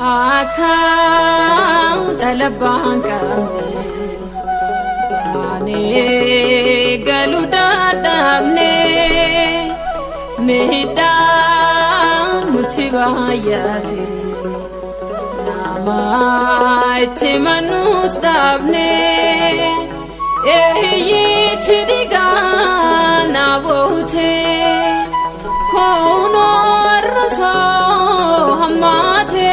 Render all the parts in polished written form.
Akka dhala qabne baanee galuu dadhabne, miidhaan nutti baay'ate, nama itti mannus dhaabne. Eeyyitti dhiigaa na boote, kunoo arrasoo hammaate,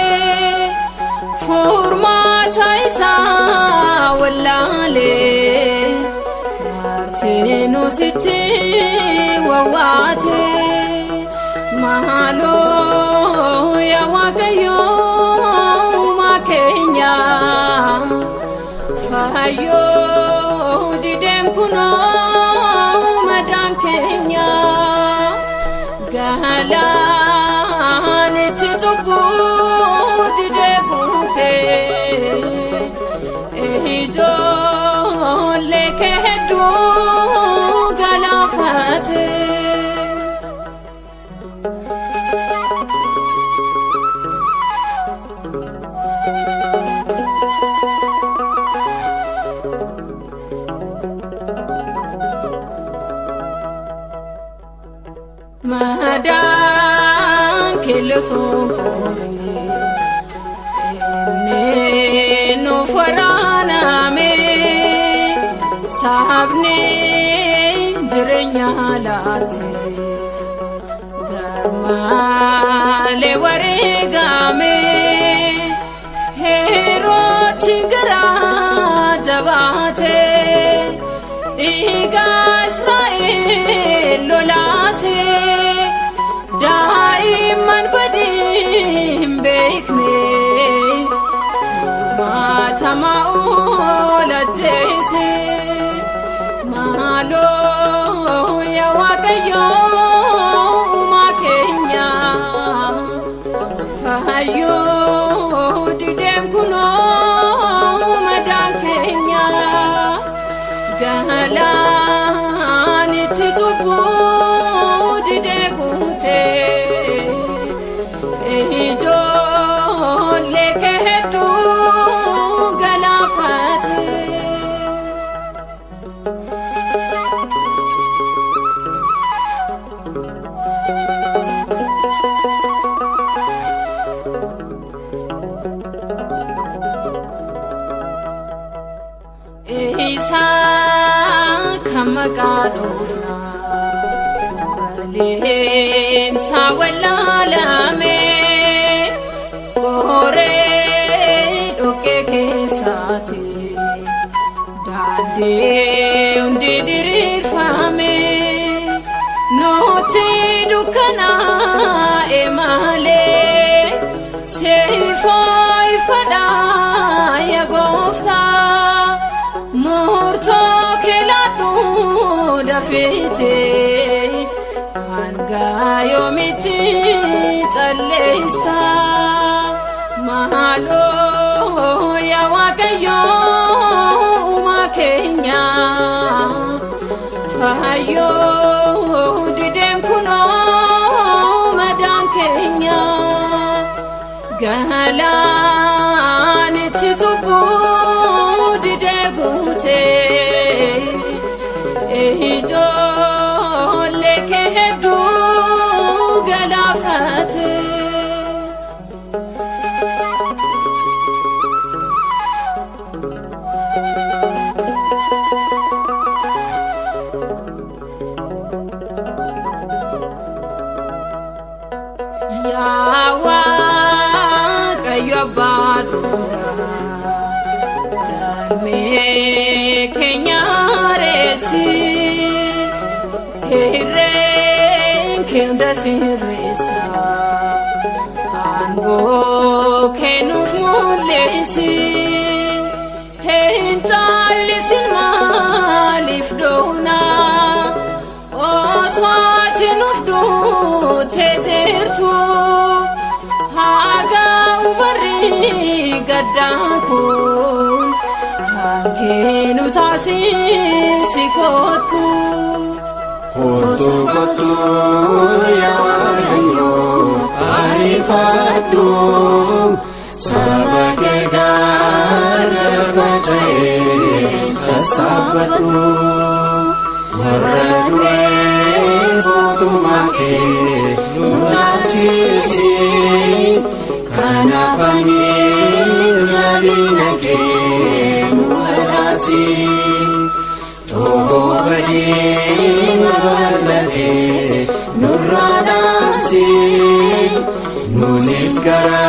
furmaata isaa wallaalee martinuu sitti wawwaate. Maaloo yaa Waaqayyoo uumaa keenya, fayyoo dideen kunoo madaan keenya, galaanitti cubbuu didee guutee, ijoollee kee hedduu galaafate. Madaan keelloo fooree inni nuuf waraaname, sabni jireenya laate garmaalee wareegame. Herooti garaa jabaate, dhiiga Israa'el lolaase, daa'imman badii hin beekne maatamaa oolajjeese. Maaloo yaa Waaqayyoo uumaa keenya, fayyoo dideen kunoo madaan keenya, galaanitti cubbuu didee guutee, ijoollee kee hedduu galaafate. Isaa kan maqaa dhoofna baleensa wallaalame, qoree dhoqqee keessaati daandii hundi diriirfame, nuti dukkanaa'e malee seifoo ifadhaa. Yaa gooftaa, murtoo keelaadhu dafeete, hanga yoomitti calleesta? Maaloo yaa Waaqayyoo uumaa keenya, fayyoo dideen kunoo madaan keenya, galaanitti cubbuu didee guutee, ijoollee kee hedduu galaafate. Yaa Waaqayyo abbaa dhugaa, galmee keenya reessi, hirreen kee hunda sirreessa, aangoo kennuuf mul'isi. Hin caallisin, maaliif doona osoo ati nuuf duutee jirtu? Hagaa ubarri gaddaa kun kan kennu taasisi, kottu. Kottu, kottu yaa Waaqayyo, ariifadhu. kee babal'ate nurraa dhaamsi, nuunis gara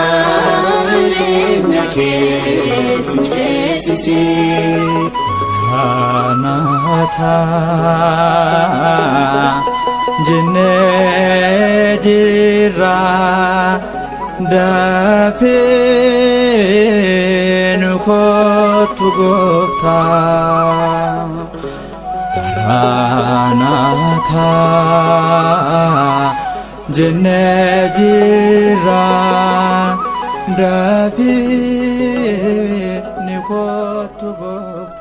jireenya keetti ceesisi. Maranatha jennee jirra, dafii nu kottu gooftaa. Maranatha jennee jirra, dafii nu kottu gooftaa.